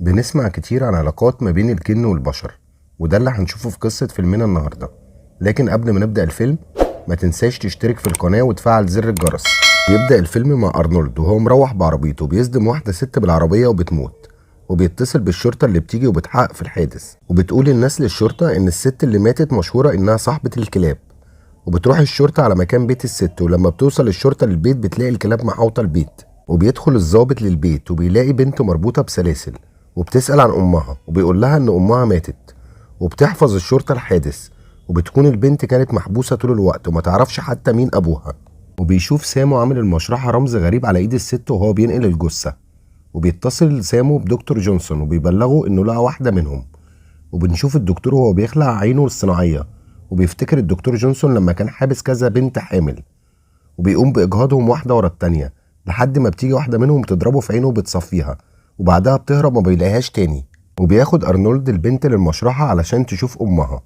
بنسمع كتير عن علاقات ما بين الجن والبشر، وده اللي هنشوفه في قصة فيلمنا النهاردة. لكن قبل ما نبدأ الفيلم ما تنساش تشترك في القناة وتفعل زر الجرس. بيبدأ الفيلم مع أرنولد وهو مروح بعربيته، بيصدم واحدة ست بالعربية وبتموت، وبيتصل بالشرطة اللي بتيجي وبتحقق في الحادث، وبتقول الناس للشرطة إن الست اللي ماتت مشهورة إنها صاحبة الكلاب. وبتروح الشرطة على مكان بيت الست، ولما بتوصل الشرطة للبيت بتلاقي الكلاب محاوطة البيت. وبيدخل الضابط للبيت وبيلاقي بنت مربوطة بسلاسل، وبتسأل عن أمها وبيقول لها إن أمها ماتت. وبتحفظ الشرطة الحادث، وبتكون البنت كانت محبوسة طول الوقت وما تعرفش حتى مين أبوها. وبيشوف سامو عامل المشرحة رمز غريب على إيد الست وهو بينقل الجثة. وبيتصل سامو بدكتور جونسون وبيبلغه إنه لقى واحدة منهم. وبنشوف الدكتور وهو بيخلع عينه الصناعية، وبيفتكر الدكتور جونسون لما كان حابس كذا بنت حامل، وبيقوم بإجهاضهم واحدة ورا التانية لحد ما بتيجي واحدة منهم تضربه في عينه وبتصفيها، وبعدها بتهرب وما بيلاقيهاش تاني. وبياخد أرنولد البنت للمشرحة علشان تشوف أمها.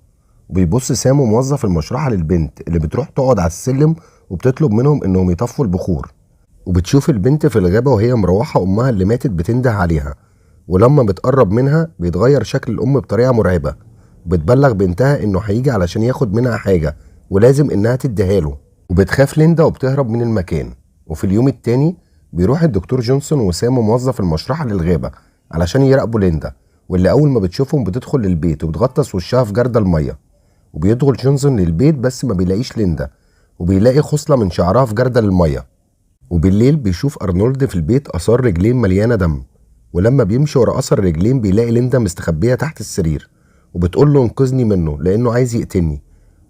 وبيبص سامو موظف المشرحة للبنت اللي بتروح تقعد على السلم وبتطلب منهم إنهم يطفوا البخور. وبتشوف البنت في الغابة وهي مروحة أمها اللي ماتت بتنده عليها، ولما بتقرب منها بيتغير شكل الأم بطريقة مرعبة، وبتبلغ بنتها إنه هيجي علشان ياخد منها حاجة ولازم إنها تديها له. وبتخاف ليندا وبتهرب من المكان. وفي اليوم التاني بيروح الدكتور جونسون وسامو موظف المشرحة للغابة علشان يراقبوا ليندا، واللي أول ما بتشوفهم بتدخل للبيت وبتغطس وشها في جردل المية. وبيدخل جونسون للبيت بس ما بيلاقيش ليندا، وبيلاقي خصلة من شعرها في جردل المية. وبالليل بيشوف أرنولد في البيت آثار رجلين مليانة دم، ولما بيمشي ورا أثر رجلين بيلاقي ليندا مستخبية تحت السرير، وبتقول له انقذني منه لأنه عايز يقتلني.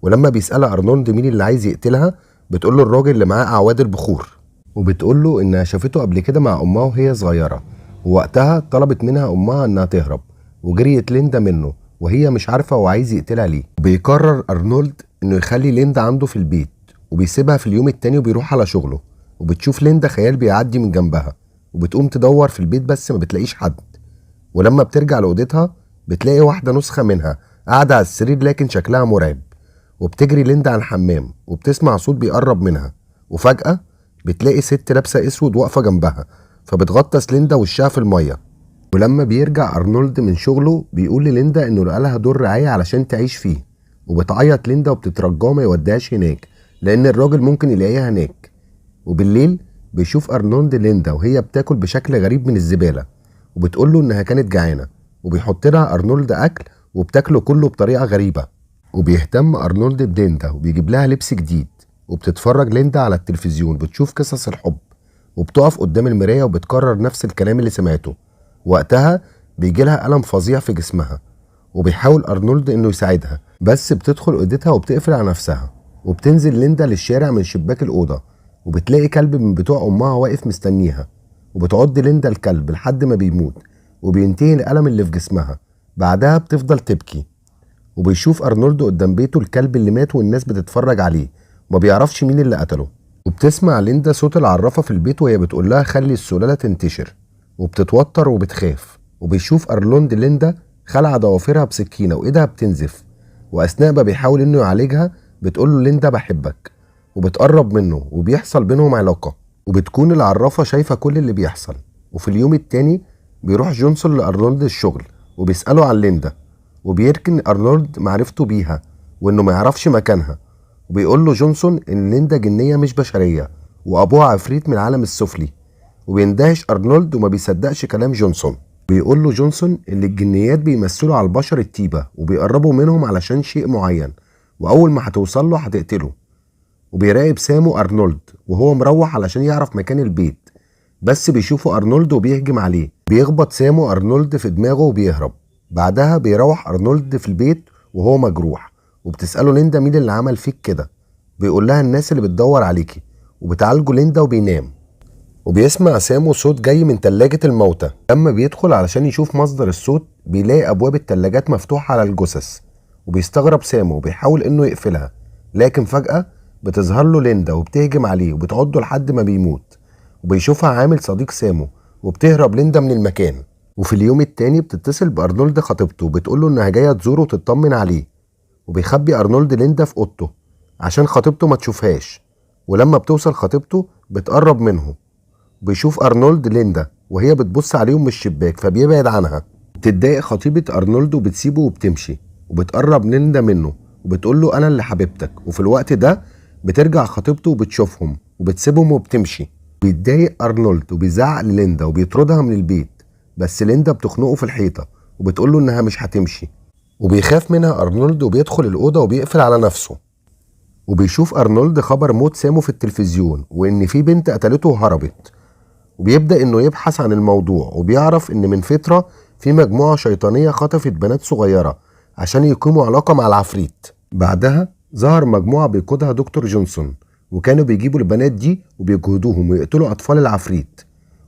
ولما بيسألها أرنولد مين اللي عايز يقتلها بتقول له الراجل اللي معاه أعواد البخور، وبتقول له إنها شافته قبل كده مع أمها وهي صغيرة، ووقتها طلبت منها أمها إنها تهرب، وجريت ليندا منه وهي مش عارفة هو عايز يقتلها ليه. وبيقرر أرنولد إنه يخلي ليندا عنده في البيت، وبيسيبها في اليوم التاني وبيروح على شغله. وبتشوف ليندا خيال بيعدي من جنبها، وبتقوم تدور في البيت بس ما بتلاقيش حد. ولما بترجع لأوضتها بتلاقي واحدة نسخة منها قاعدة على السرير لكن شكلها مرعب. وبتجري ليندا على الحمام وبتسمع صوت بيقرب منها، وفجأة بتلاقي ست لابسة اسود واقفة جنبها، فبتغطس ليندا وشها في المية. ولما بيرجع أرنولد من شغله بيقول لليندا إنه لقالها دور رعاية علشان تعيش فيه، وبتعيط ليندا وبتترجاه ما يوديهاش هناك لأن الراجل ممكن يلاقيها هناك. وبالليل بيشوف أرنولد ليندا وهي بتاكل بشكل غريب من الزبالة، وبتقول له إنها كانت جعانة، وبيحط لها أرنولد أكل وبتاكله كله بطريقة غريبة. وبيهتم أرنولد بليندا وبيجيب لها لبس جديد، وبتتفرج ليندا على التلفزيون بتشوف قصص الحب، وبتقف قدام المراية وبتكرر نفس الكلام اللي سمعته. وقتها بيجي لها ألم فظيع في جسمها، وبيحاول أرنولد إنه يساعدها بس بتدخل أوضتها وبتقفل على نفسها. وبتنزل ليندا للشارع من شباك الأوضة، وبتلاقي كلب من بتوع أمها واقف مستنيها، وبتعض ليندا الكلب لحد ما بيموت وبينتهي الألم اللي في جسمها. بعدها بتفضل تبكي. وبيشوف أرنولد قدام بيته الكلب اللي مات والناس بتتفرج عليه وما بيعرفش مين اللي قتله. وبتسمع ليندا صوت العرافة في البيت وهي بتقول لها خلي السلالة تنتشر، وبتتوتر وبتخاف. وبيشوف أرنولد ليندا خلع ضوافرها بسكينة وإيدها بتنزف، وأثناء ما بيحاول إنه يعالجها بتقول له ليندا بحبك، وبتقرب منه وبيحصل بينهم علاقة. وبتكون العرافة شايفة كل اللي بيحصل. وفي اليوم التاني بيروح جونسون لأرنولد الشغل وبيسأله عن ليندا، وبيركن أرنولد معرفته بيها وإنه ما يعرفش مكانها. وبيقول له جونسون إن ليندا جنية مش بشرية وأبوها عفريت من العالم السفلي. وبيندهش أرنولد وما بيصدقش كلام جونسون. بيقول له جونسون إن الجنيات بيمثلوا على البشر الطيبة وبيقربوا منهم علشان شيء معين، وأول ما هتوصل له هتقتله. وبيراقب سامو أرنولد وهو مروح علشان يعرف مكان البيت، بس بيشوفه أرنولد وبيهجم عليه. بيخبط سامو أرنولد في دماغه وبيهرب. بعدها بيروح أرنولد في البيت وهو مجروح، وبتسأله ليندا مين اللي عمل فيك كده، بيقول لها الناس اللي بتدور عليكي، وبتعالجه ليندا وبينام. وبيسمع سامو صوت جاي من تلاجة الموتى. لما بيدخل علشان يشوف مصدر الصوت بيلاقي أبواب التلاجات مفتوحة على الجثث، وبيستغرب سامو وبيحاول إنه يقفلها، لكن فجأة بتظهر له ليندا وبتهجم عليه وبتعضه لحد ما بيموت. وبيشوفها عامل صديق سامو، وبتهرب ليندا من المكان. وفي اليوم التاني بتتصل بأرنولد خطيبته وبتقول له إنها جاية تزوره وتطمن عليه، وبيخبي أرنولد ليندا في أوضته عشان خطيبته ما تشوفهاش. ولما بتوصل خطيبته بتقرب منه، بيشوف أرنولد ليندا وهي بتبص عليهم من الشباك فبيبعد عنها. وبتتضايق خطيبة أرنولد وبتسيبه وبتمشي، وبتقرب ليندا منه وبتقول له أنا اللي حبيبتك. وفي الوقت ده بترجع خطيبته وبتشوفهم وبتسيبهم وبتمشي. بيتضايق أرنولد وبيزعق لليندا وبيطردها من البيت، بس ليندا بتخنقه في الحيطة وبتقول له إنها مش هتمشي. وبيخاف منها أرنولد وبيدخل الأوضة وبيقفل على نفسه. وبيشوف أرنولد خبر موت سامو في التلفزيون وإن في بنت قتلته وهربت، وبيبدأ إنه يبحث عن الموضوع، وبيعرف إن من فترة في مجموعة شيطانية خطفت بنات صغيرة عشان يقيموا علاقة مع العفريت. بعدها ظهر مجموعة بيقودها دكتور جونسون، وكانوا بيجيبوا البنات دي وبيجهدوهم ويقتلوا أطفال العفريت.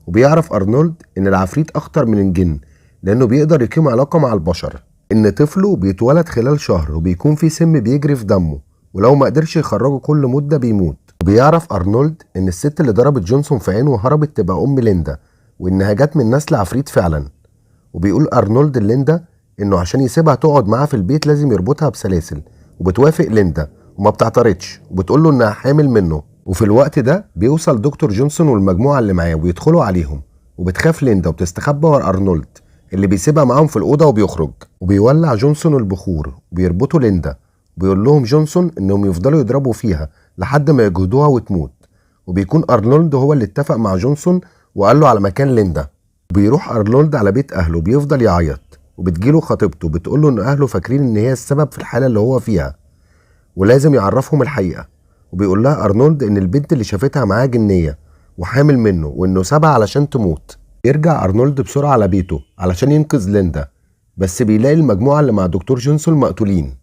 وبيعرف أرنولد إن العفريت أخطر من الجن لأنه بيقدر يقيم علاقة مع البشر، إن طفله بيتولد خلال شهر وبيكون في سم بيجري في دمه، ولو ما قدرش يخرجه كل مدة بيموت. وبيعرف أرنولد إن الست اللي ضربت جونسون في عينه وهربت تبقى أم ليندا، وإنها جت من نسل عفريت فعلا. وبيقول أرنولد لليندا إنه عشان يسيبها تقعد معاه في البيت لازم يربطها بسلاسل، وبتوافق ليندا وما بتعترضش وبتقول له إنها حامل منه. وفي الوقت ده بيوصل دكتور جونسون والمجموعة اللي معاه ويدخلوا عليهم، وبتخاف ليندا وبتستخبى ورا أرنولد اللي بيسيبها معاهم في الأوضة وبيخرج. وبيولع جونسون البخور وبيربطوا ليندا، وبيقول لهم جونسون إنهم يفضلوا يضربوا فيها لحد ما يجهدوها وتموت. وبيكون أرنولد هو اللي اتفق مع جونسون وقال له على مكان ليندا. وبيروح أرنولد على بيت أهله وبيفضل يعيط، وبتجيله خطيبته بتقول له إن أهله فاكرين إن هي السبب في الحالة اللي هو فيها ولازم يعرفهم الحقيقة. وبيقول لها أرنولد إن البنت اللي شافتها معاه جنية وحامل منه وإنه سابها علشان تموت. يرجع أرنولد بسرعة على بيته علشان ينقذ ليندا، بس بيلاقي المجموعة اللي مع دكتور جونسون مقتولين.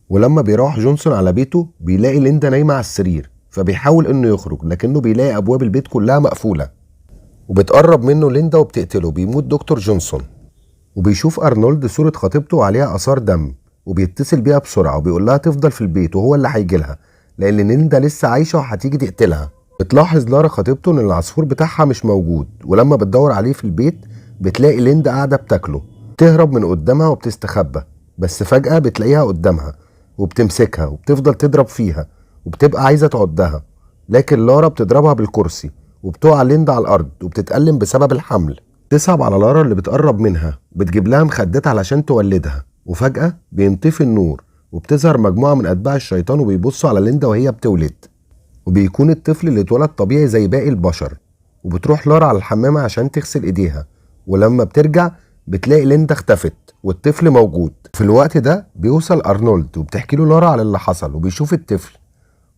ولما بيروح جونسون على بيته بيلاقي ليندا نايمة على السرير، فبيحاول إنه يخرج لكنه بيلاقي أبواب البيت كلها مقفولة. وبتقرب منه ليندا وبتقتله، بيموت دكتور جونسون. وبيشوف أرنولد صورة خطيبته وعليها آثار دم، وبيتصل بيها بسرعة وبيقول لها تفضل في البيت وهو اللي هيجي لها لأن ليندا لسه عايشة وهتيجي تقتلها. بتلاحظ لارا خطيبته إن العصفور بتاعها مش موجود، ولما بتدور عليه في البيت بتلاقي ليندا قاعدة بتاكله. تهرب من قدامها وبتستخبى، بس فجأة بتلاقيها قدامها وبتمسكها وبتفضل تضرب فيها وبتبقى عايزة تعضها، لكن لارا بتضربها بالكرسي وبتقع ليندا على الأرض وبتتألم بسبب الحمل. تصعب على لارا اللي بتقرب منها وبتجيب لها مخدات علشان تولدها، وفجأة بينطفي النور وبتظهر مجموعة من أتباع الشيطان وبيبصوا على ليندا وهي بتولد، وبيكون الطفل اللي اتولد طبيعي زي باقي البشر. وبتروح لارا على الحمام عشان تغسل ايديها، ولما بترجع بتلاقي ليندا اختفت والطفل موجود. في الوقت ده بيوصل أرنولد وبتحكي له لارا على اللي حصل وبيشوف الطفل.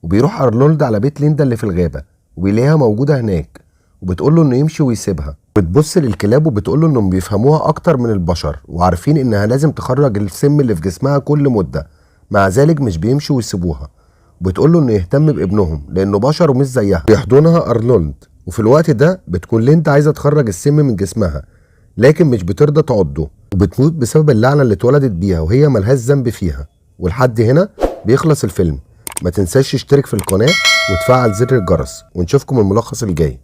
وبيروح أرنولد على بيت ليندا اللي في الغابة وبيلاقيها موجودة هناك، وبتقول له انه يمشي ويسيبها. بتبص للكلاب وبتقول له انهم بيفهموها اكتر من البشر وعارفين انها لازم تخرج السم اللي في جسمها كل مدة، مع ذلك مش بيمشوا ويسيبوها. بتقول له انه يهتم بابنهم لانه بشر ومش زيها. بيحضنها ارنولد، وفي الوقت ده بتكون ليندا عايزه تخرج السم من جسمها لكن مش بترضى تعضه، وبتموت بسبب اللعنه اللي اتولدت بيها وهي ملهاش ذنب فيها. ولحد هنا بيخلص الفيلم. ما تنساش تشترك في القناه وتفعل زر الجرس، ونشوفكم الملخص الجاي.